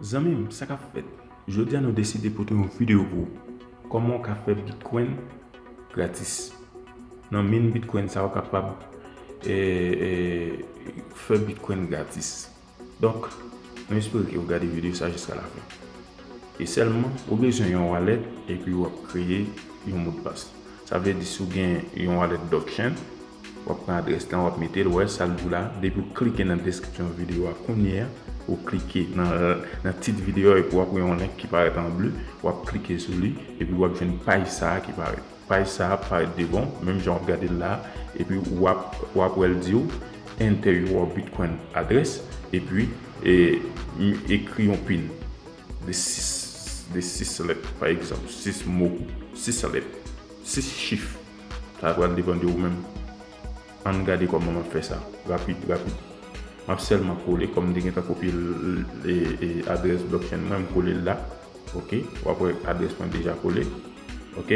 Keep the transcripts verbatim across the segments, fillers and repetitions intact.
Zanmi m, sa k ap fèt? Jodi a nou deside pote yon videyo pou ou. Kòman w ka fè Bitcoin gratis? Nan min Bitcoin sa w kapab e, e, fè Bitcoin gratis. Donk, nou espere ke w gade videyo sa jiska lafen. E sèlman, ou bezwen yon wallet epi w ap kreye yon modpas. Sa vle di si w gen yon wallet blockchain, w ap pran adrès lan, w ap mete l, w wè sa l di w la. Depi w klike nan deskripsyon videyo a kounye a, ou klike nan, nan tit videyo a epi w ap wè yon link ki parèt an ble, w ap klike sou li epi w ap jwenn paj sa a ki parèt. Paj sa a ap parèt devan w, menm jan w ap gade l la, epi w ap, w ap wè l di w enter your Bitcoin address, epi e, m- ekri yon pin de sis, de sis lèt, pa egzanp, sis mo, sis lèt, sis chif. Sa pral depann de ou menm. Ann gade kòman m ap fè sa. Rapid, rapid. M ap sèlman kole, kòm m te gentan kopye l- l- e- e adrès blockchain mwen, m kole l la. Ok, w ap wè adrès mwen deja kole. Ok,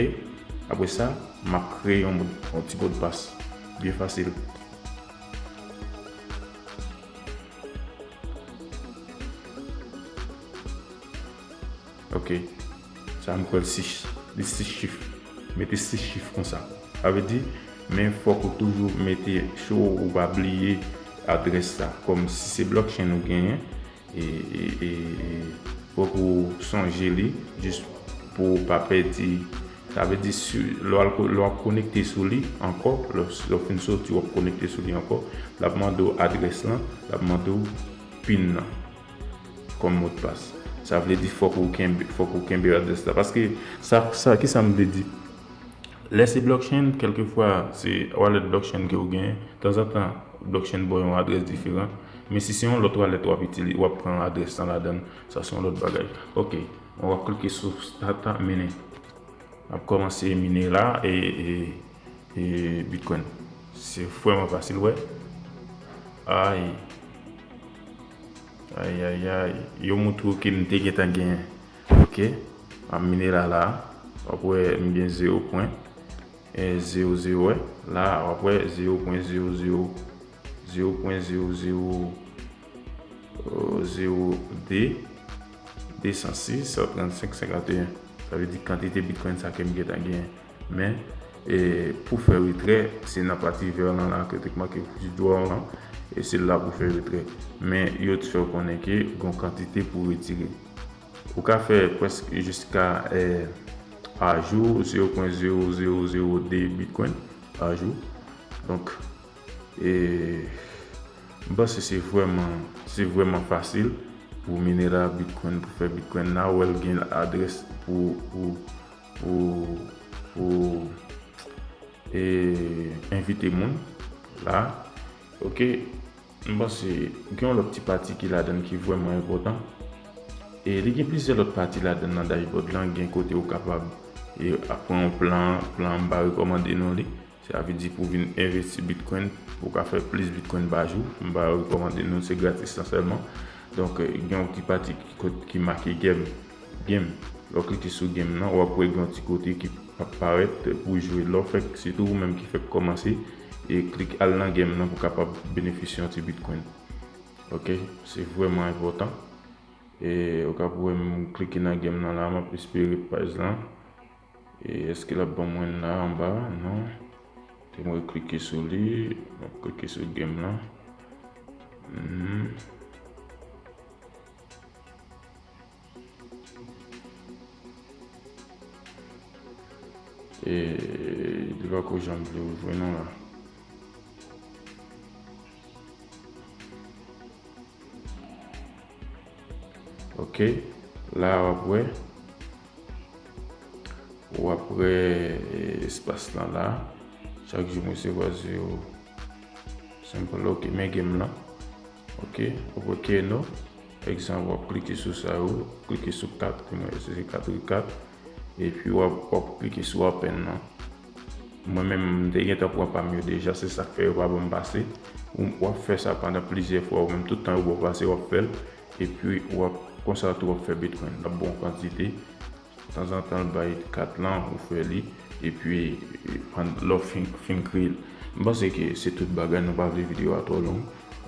apre sa, m ap kreye yon, mod- yon ti modpas. Byen fasil. Ok. Sa m kwè l sis, li sis chif. Mete sis chif konsa. Sa vle di, men fòk ou toujou mete sure ou pa bliye adrès sa. Kòm si se blockchain ou genyen, e, e, e, e fòk ou sonje li, jis pou w pa pèdi. Sa vle di, si, lè w al ko- lè w ap konekte sou li ankò, lè w, lè w fin soti, w ap konekte sou li ankò, l ap mande w adrès lan, l ap mande w pin nan kòm modpas. Sa vle di fòk ou kenbe, fòk ou kenbe adrès la. Paske sa, sa ki sa m vle di? Lè se blockchain, kèlkefwa se wallet blockchain ke w genyen. Tanzantan, blockchain ba w yon adrès diferan. Men si se yon lòt wallet w ap itilize, w ap pran adrès lan ladan l, sa se yon lòt bagay. Ok, w ap klike sou Start Mining. N ap kòmanse mine la e, e, e Bitcoin. Se vrèman fasil, wè. Ay. Ay, ay, ay. Yo montre w ke m te gentan genyen. Ok. M ap mine la, la. W ap wè m gen zewo pwen, e, zewo zewo, wè. La, w ap wè zewo pwen zewo zewo, zewo pwen zewo zewo, e, zewo de, de san sis, san trannsenk, senkanteyen. Sa vle di kantite Bitcoin sa ke m gentan genyen. Men, e, pou fè retrè, se nan pati vè lan la ke te make withdraw lan, e se la pou fè retrè. Men, yo t fè w konnen ke gon kantite pou retire. Ou ka fè prèske jiska, e, pa jou, zewo pwen zewo zewo zewo de Bitcoin pa jou. Donk, e, m panse se vrèman, se vrèman fasil pou mine la Bitcoin, pou fè Bitcoin la, ou wè l gen adrès pou, pou, pou, pou, e, envite moun la. Ok, m panse gen yon lòt ti pati ki ladan l ki vrèman enpòtan. E li gen plizyè lòt pati ladan l nan dashboard lan, gen kote ou kapab, e, pran yon plan, plan m pa rekòmande nou li. Sa vle di pou vin envesti Bitcoin, pou w ka fè plis Bitcoin pa jou, m pa rekòmande nou, se gratis lan sèlman. Donk, e, gen yon ti pati ki, kot- ki make game, game. Lè w klike sou game lan, w ap wè gen yon ti kote ki p ap parèt pou jwe. Lè w fèk, sitou ou menm ki fèk kòmanse, e klik al nan game lan pou w kapab benefisye yon ti Bitcoin. Ok, se vrèman enpòtan. E ou ka wè m klike nan game lan la, m ap espere paj lan. E èske l ap ban mwen la anba? Non. Te mwen klike sou li, m ap klike sou game lan. Mhm. E li pa ko janm vle ouvri non la. Ok, la w ap wè, w ap wè, e, espas lan la. Chak jou m resevwa zewo. Simple, ok, men game lan. Ok, w ap wè Keno. Egzanp, w ap klike sou sa yo, klike sou kat, ke mwen se kat wi kat. Epi w ap, w ap klike sou open nan. Mwen menm, m te gentan pran pa m yo deja, se sa k fè yo pa ban m pase. Ou, w ap fè sa pandan plizyè fwa, ou menm tout tan yo ba w pase, w ap fè l. Epi w ap, konsa tou w ap fè Bitcoin. L ap ba w kantite. Tanzantan l bay kat lan, ou fè li. Epi, e, pandan, lè w fin, fin kreye l. M panse ke se tout bagay, nou pa vle videyo a twò long.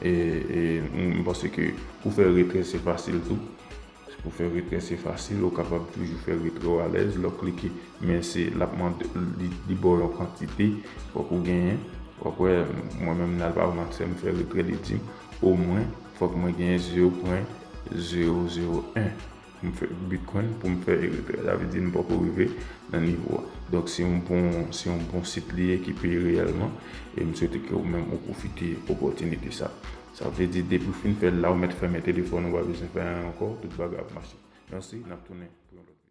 E, e, m panse ke pou fè retrè, se fasil tou. Pou fè retrè se fasil, ou kapab toujou fè retrè w alèz, lè w klike, men se l ap mande, li, li ba w yon kantite, fòk ou genyen. W ap wè, mwen menm nan pa maksè m fè retrè, li di m, omwen, fòk mwen genyen zewo pwen zewo zewo en m fè Bitcoin pou m fè retrè. Sa vle di m poko rive nan nivo a. Donk, se yon bon, se yon bon sit li ye ki peye reyèlman. E m swete ke ou menm ou pwofite opòtinite sa. Sa vle di, depi w fin fè l la, ou mèt fèmen telefòn ou, pa bezwen fè anyen ankò, tout bagay ap mache. Mèsi, n ap tounen pou yon lòt.